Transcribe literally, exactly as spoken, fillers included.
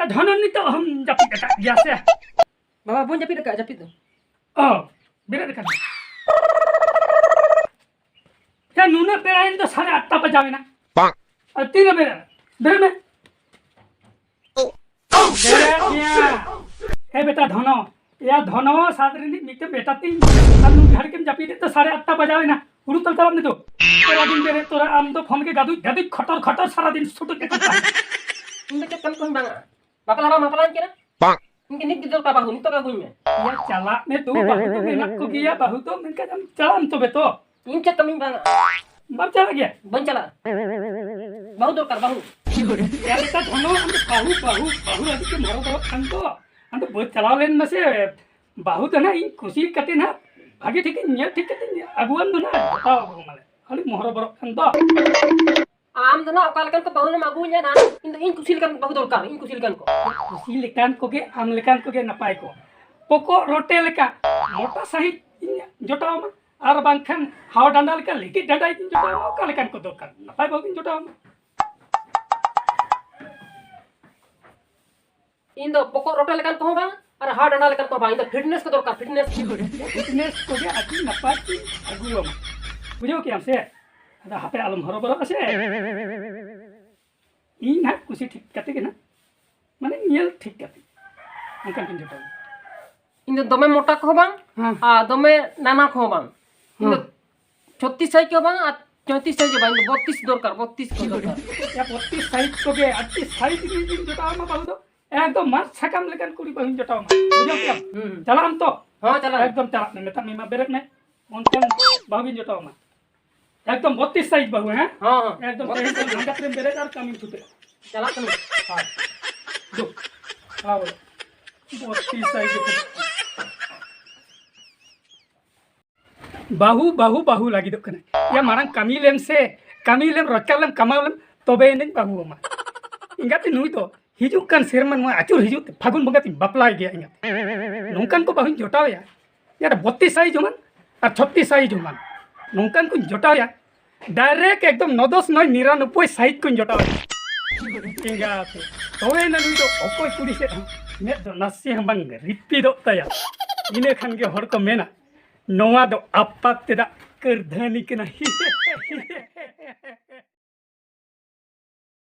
ᱮ, ᱫᱷᱚᱱᱚ, ᱱᱤᱛᱚᱜ ᱦᱚᱸᱢ ᱡᱟᱹᱯᱤᱫ ᱟᱠᱟᱫ ᱜᱮᱭᱟ ᱥᱮ? ᱵᱟᱵᱟ, ᱵᱟᱹᱧ ᱡᱟᱹᱯᱤᱫ ᱟᱠᱟᱫᱼᱟ, ᱡᱟᱹᱯᱤᱫ ᱫᱚ᱾ ᱚ, ᱵᱮᱨᱮᱫ ᱟᱠᱟᱱᱟ᱾ ᱭᱟ, ᱱᱩᱱᱟᱹᱜ ᱵᱮᱲᱟᱭᱮᱱ ᱫᱚ, ᱥᱟᱲᱮ ᱟᱴᱴᱟ ᱵᱟᱡᱟᱣ ᱮᱱᱟ᱾ ᱟᱨ ᱛᱤᱨᱮ ᱵᱮᱨᱮᱫ? ᱵᱮᱨᱮᱫ ᱢᱮ᱾ ᱵᱮᱨᱮᱫ ᱢᱮᱭᱟ᱾ ᱮ ᱵᱮᱴᱟ ᱫᱷᱚᱱᱚ, ᱭᱟ ᱫᱷᱚᱱᱚ, ᱥᱟᱛ ᱨᱤᱱᱤᱡ ᱢᱤᱫᱴᱮᱱ ᱵᱮᱴᱟ ᱛᱤᱧ, ᱟᱨ ᱱᱩᱱ ᱜᱷᱟᱹᱲᱤᱡ ᱮᱢ ᱡᱟᱹᱯᱤᱫ ᱮᱫ ᱛᱮ ᱥᱟᱲᱮ ᱟᱴᱴᱟ ᱵᱟᱡᱟᱣ ᱮᱱᱟ᱾ ᱦᱩᱲᱩ ᱛᱚᱞ ᱪᱟᱞᱟᱜ ᱢᱮ ᱛᱚ᱾ ᱥᱟᱨᱟ ᱫᱤᱱ ᱵᱮᱨᱮᱫ ᱛᱚᱨᱟ ᱟᱢ ᱫᱚ ᱯᱷᱳᱱ ᱜᱮ ᱜᱟᱫᱩᱡ ᱜᱟᱫᱩᱡ ᱠᱷᱚᱴᱚᱨ ᱠᱷᱚᱴᱚᱨ ᱥᱟᱨᱟ ᱫᱤᱱ ᱥᱩᱴᱩ ᱠᱮᱫ ᱠᱚᱣᱟ᱾ ᱤᱧ ᱫᱚ ᱪᱮᱫ ᱠᱟᱹᱢᱤ ᱠᱚᱦᱚᱸ ᱵᱟᱝᱟ᱾ ᱵᱟᱯᱞᱟ ᱵᱟᱢ ᱵᱟᱯᱞᱟᱧ ᱠᱟᱱᱟ? ᱤᱧ ᱜᱮ ᱱᱤᱛ ᱜᱮ ᱫᱚᱨᱠᱟᱨ ᱵᱟᱹᱦᱩ, ᱱᱤᱛᱚᱜ ᱜᱮ ᱟᱹᱜᱩᱧ ᱢᱮ᱾ ᱭᱟ ᱪᱟᱞᱟᱜ ᱢᱮ ᱛᱚ, ᱵᱟᱹᱦᱩ ᱫᱚ ᱢᱮᱱᱟᱜ ᱠᱚᱜᱮᱭᱟ, ᱵᱟᱹᱦᱩ ᱫᱚ ᱢᱮᱱᱠᱷᱟᱱ ᱟᱢ ᱪᱟᱞᱟᱜ ᱟᱢ ᱛᱚᱵᱮ ᱛᱚ᱾ ᱤᱧ ᱪᱮᱫ ᱠᱟᱹᱢᱤᱧ ᱵᱟᱝᱟ᱾ ᱵᱟᱢ ᱪᱟᱞᱟᱜ ᱜᱮᱭᱟ? ᱵᱟᱹᱧ ᱪᱟᱞᱟᱜᱼᱟ᱾ ᱵᱟᱹᱦᱩ ᱫᱚᱨᱠᱟᱨ, ᱵᱟᱹᱦᱩ᱾ ᱭᱟ ᱵᱮᱴᱟ ᱫᱷᱚᱱᱚ, ᱟᱢ ᱫᱚ ᱵᱟᱹᱦᱩ, ᱵᱟᱹᱦᱩ, ᱵᱟᱹᱦᱩ ᱞᱟᱹᱜᱤᱫ ᱛᱮᱢ ᱦᱚᱨᱚ ᱵᱚᱨᱚᱜ ᱠᱟᱱ ᱫᱚ᱾ ᱟᱢ ᱫᱚ ᱵᱟᱹᱫ ᱪᱟᱞᱟᱣ ᱞᱮᱱ ᱢᱮᱥᱮ᱾ ᱵᱟᱹᱦᱩ ᱫᱚ ᱱᱟᱜ ᱤᱧ ᱠᱩᱥᱤ ᱠᱟᱛᱮ ᱱᱟᱜ ᱵᱷᱟᱜᱮ ᱴᱷᱤᱠ ᱤᱧ ᱧᱮᱞ ᱴᱷᱤᱠ ᱠᱟᱛᱮ ᱤᱧ ᱟᱹᱜᱩᱣᱟᱢ ᱫᱚ ᱱᱟᱜ ᱡᱚᱴᱟᱣ ᱟᱹᱜᱩ ᱢᱟᱞᱮ᱾ ᱟᱹᱰᱤ ᱢᱚᱦᱚᱨᱚ ᱵᱚᱨᱚᱜ ᱠᱟᱱ ᱫᱚ᱾ ᱟᱢ ᱫᱚ ᱱᱟᱜ ᱚᱠᱟ ᱞᱮᱠᱟᱱ ᱠᱚ ᱵᱟᱹᱦᱩ ᱮᱢ ᱟᱹᱜᱩᱣᱟᱹᱧᱟ ᱱᱟᱜ? ᱤᱧ ᱫᱚ ᱤᱧ ᱠᱩᱥᱤ ᱞᱮᱠᱟᱱ ᱵᱟᱹᱦᱩ ᱫᱚᱨᱠᱟᱨ, ᱤᱧ ᱠᱩᱥᱤ ᱞᱮᱠᱟᱱ ᱠᱚ᱾ ᱠᱩᱥᱤ ᱞᱮᱠᱟᱱ ᱠᱚᱜᱮ, ᱟᱢ ᱞᱮᱠᱟᱱ ᱠᱚᱜᱮ ᱱᱟᱯᱟᱭ ᱠᱚ᱾ ᱯᱚᱠᱚᱜ ᱨᱚᱴᱮ ᱞᱮᱠᱟ ᱢᱚᱴᱟ ᱥᱟᱺᱦᱤᱡ ᱤᱧ ᱡᱚᱴᱟᱣ ᱟᱢᱟ, ᱟᱨ ᱵᱟᱝᱠᱷᱟᱱ ᱦᱟᱣ ᱰᱟᱸᱰᱟ ᱞᱮᱠᱟ ᱞᱤᱠᱤᱡ ᱰᱟᱸᱰᱟ ᱤᱧ ᱡᱚᱴᱟᱣ ᱟᱢᱟ᱾ ᱚᱠᱟ ᱞᱮᱠᱟᱱ ᱠᱚ ᱫᱚᱨᱠᱟᱨ? ᱱᱟᱯᱟᱭ ᱵᱟᱹᱦᱩ ᱜᱤᱧ ᱡᱚᱴᱟᱣ ᱟᱢᱟ᱾ ᱤᱧ ᱫᱚ ᱯᱚᱠᱚᱜ ᱨᱚᱴᱮ ᱞᱮᱠᱟᱱ ᱠᱚᱦᱚᱸ ᱵᱟᱝ, ᱟᱨ ᱦᱟᱣ ᱰᱟᱸᱰᱟ ᱞᱮᱠᱟᱱ ᱠᱚᱦᱚᱸ ᱵᱟᱝ, ᱤᱧ ᱫᱚ ᱯᱷᱤᱴᱱᱮᱥ ᱠᱚ ᱫᱚᱨᱠᱟᱨ, ᱯᱷᱤᱴᱱᱮᱥ᱾ ᱯᱷᱤᱴᱱᱮᱥ ᱠᱚᱜᱮ ᱟᱹᱰᱤ ᱱᱟᱯᱟᱭ ᱠᱚ ᱟᱹᱜᱩᱣᱟᱢᱟ᱾ ᱵᱩᱡᱷᱟᱹᱣ ᱠᱮᱜᱼᱟᱢ ᱥᱮ? ᱟᱫᱚ ᱦᱟᱯᱮ ᱟᱞᱚᱢ ᱦᱚᱨᱚᱵᱚᱨᱚᱜᱼᱟ ᱥᱮ᱾ ᱤᱧ ᱱᱟᱦᱟᱜ ᱠᱩᱥᱤ ᱴᱷᱤᱠ ᱠᱟᱛᱮ ᱜᱮ ᱱᱟᱦᱟᱜ, ᱢᱟᱱᱮ ᱧᱮᱞ ᱴᱷᱤᱠ ᱠᱟᱛᱮ ᱚᱱᱠᱟᱱ ᱠᱚᱧ ᱡᱚᱴᱟᱣᱟ᱾ ᱤᱧ ᱫᱚ ᱫᱚᱢᱮ ᱢᱚᱴᱟ ᱠᱚᱦᱚᱸ ᱵᱟᱝ, ᱦᱮᱸ᱾ ᱟᱨ ᱫᱚᱢᱮ ᱱᱟᱱᱟ ᱠᱚᱦᱚᱸ ᱵᱟᱝ᱾ ᱤᱧ ᱫᱚ ᱦᱮᱸ᱾ ᱪᱷᱚᱛᱨᱤᱥ ᱥᱟᱭᱤᱡ ᱦᱚᱸ ᱵᱟᱝ ᱟᱨ ᱪᱚᱭᱛᱨᱤᱥ ᱥᱟᱭᱤᱡ ᱦᱚᱸ ᱵᱟᱝ, ᱤᱧ ᱫᱚ ᱵᱚᱛᱛᱨᱤᱥ ᱫᱚᱨᱠᱟᱨ, ᱵᱚᱛᱛᱨᱤᱥ ᱠᱚ ᱫᱚᱨᱠᱟᱨ᱾ ᱭᱟ, ᱵᱚᱛᱛᱨᱤᱥ ᱥᱟᱭᱤᱡ ᱠᱚᱜᱮ, ᱟᱹᱰᱤ ᱥᱟᱭᱤᱡ ᱨᱤᱱᱤᱡ ᱡᱩᱫᱤᱢ ᱡᱚᱴᱟᱣ ᱟᱢᱟ ᱵᱟᱹᱦᱩ ᱫᱚ, ᱮᱠᱫᱚᱢ ᱢᱟᱫ ᱥᱟᱠᱟᱢ ᱞᱮᱠᱟᱱ ᱠᱩᱲᱤ ᱵᱟᱹᱦᱩᱧ ᱡᱚᱴᱟᱣ ᱟᱢᱟ᱾ ᱵᱩᱡᱷᱟᱹᱣ ᱠᱮᱫᱟᱢ? ᱦᱩᱸ, ᱦᱩᱸ᱾ ᱪᱟᱞᱟᱜ ᱟᱢ ᱛᱚ? ᱦᱚᱸ, ᱪᱟᱞᱟᱜ ᱟᱹᱧ᱾ ᱮᱠᱫᱚᱢ ᱪᱟᱞᱟᱜ ᱢᱮ, ᱢᱮᱛᱟᱜ ᱢᱮ, ᱢᱟ ᱵᱮᱨᱮᱫ ᱢᱮ, ᱚᱱᱠᱟᱱ ᱵᱟᱹᱦᱩ ᱜᱤᱧ ᱡᱚᱴᱟᱣ ᱟᱢᱟ᱾ ᱮᱠᱫᱚᱢ ᱵᱚᱛᱛᱨᱤᱥ ᱥᱟᱭᱤᱡ ᱵᱟᱹᱦᱩ, ᱦᱮᱸ? ᱦᱚᱸ, ᱦᱚᱸ᱾ ᱮᱠᱫᱚᱢ ᱵᱚᱛᱛᱨᱤᱥ ᱛᱮᱦᱮᱧ ᱠᱷᱚᱱ ᱥᱟᱭᱤᱡ᱾ ᱟᱸᱜᱟᱛ ᱨᱮᱢ ᱵᱮᱨᱮᱫ ᱟᱨ ᱠᱟᱹᱢᱤᱢ ᱪᱷᱩᱴᱟᱹᱜᱼᱟ᱾ ᱪᱟᱞᱟᱜ ᱠᱟᱹᱱᱟᱹᱧ᱾ ᱦᱳᱭ᱾ ᱫᱩ᱾ ᱪᱟᱞᱟᱣ ᱵᱚᱞᱚ᱾ ᱵᱚᱛᱛᱨᱤᱥ ᱥᱟᱭᱤᱡ ᱵᱟᱹᱦᱩ, ᱵᱟᱹᱦᱩ, ᱵᱟᱹᱦᱩ ᱞᱟᱹᱜᱤᱫᱚᱜ ᱠᱟᱱᱟ᱾ ᱭᱟ, ᱢᱟᱲᱟᱝ ᱠᱟᱹᱢᱤ ᱞᱮᱢ ᱥᱮ, ᱠᱟᱹᱢᱤ ᱞᱮᱢ, ᱨᱳᱡᱽᱜᱟᱨ ᱞᱮᱢ, ᱠᱟᱢᱟᱣ ᱞᱮᱢ, ᱛᱚᱵᱮ ᱟᱹᱱᱤᱡ ᱵᱟᱹᱦᱩ ᱟᱢᱟ᱾ ᱮᱸᱜᱟᱛᱮ, ᱱᱩᱭ ᱫᱚ ᱦᱤᱡᱩᱜ ᱠᱟᱱ ᱥᱮᱨᱢᱟ ᱱᱚᱣᱟ ᱟᱹᱪᱩᱨ ᱦᱤᱡᱩᱜ ᱛᱮ ᱯᱷᱟᱹᱜᱩᱱ ᱵᱚᱸᱜᱟ ᱛᱤᱧ ᱵᱟᱯᱞᱟᱭ ᱜᱮᱭᱟ ᱮᱸᱜᱟᱛᱮ᱾ ᱱᱚᱝᱠᱟᱱ ᱠᱚ ᱵᱟᱹᱦᱩᱧ ᱡᱚᱴᱟᱣᱮᱭᱟ᱾ ᱭᱟ, ᱵᱚᱛᱛᱨᱤᱥ ᱥᱟᱭᱤᱡ ᱦᱚᱸ ᱵᱟᱝ ᱟᱨ ᱪᱷᱚᱛᱨᱤᱥ ᱥᱟᱭᱤᱡ ᱦᱚᱸ ᱵᱟᱝ᱾ ᱱᱚᱝᱠᱟᱱ ᱠᱚᱧ ᱡᱚᱴᱟᱣᱮᱭᱟ᱾ ᱰᱟᱭᱨᱮᱠᱴ ᱮᱠᱫᱚᱢ ᱱᱚ ᱫᱚᱥ ᱱᱚᱭ ᱱᱤᱨᱟᱱᱚᱵᱵᱳᱭ ᱥᱟᱭᱤᱡ ᱠᱚᱧ ᱡᱚᱴᱟᱣᱮᱭᱟ᱾ ᱮᱸᱜᱟᱛᱮ᱾ ᱛᱚᱵᱮᱭᱮᱱᱟ ᱱᱩᱭ ᱫᱚ ᱚᱠᱚᱭ ᱠᱩᱲᱤ ᱥᱮᱫ ᱦᱚᱸ ᱢᱮᱫ ᱫᱚ ᱱᱟᱥᱮ ᱦᱚᱸ ᱵᱟᱝ ᱨᱤᱯᱤᱫᱚᱜ ᱛᱟᱭᱟ᱾ ᱤᱱᱟᱹ ᱠᱷᱟᱱ ᱜᱮ ᱦᱚᱲ ᱠᱚ ᱢᱮᱱᱟ, "ᱱᱚᱣᱟ ᱫᱚ ᱟᱯᱟᱛ ᱛᱮᱫᱟᱜ ᱠᱟᱹᱨᱫᱷᱟᱹᱱᱤ ᱠᱟᱱᱟ᱾"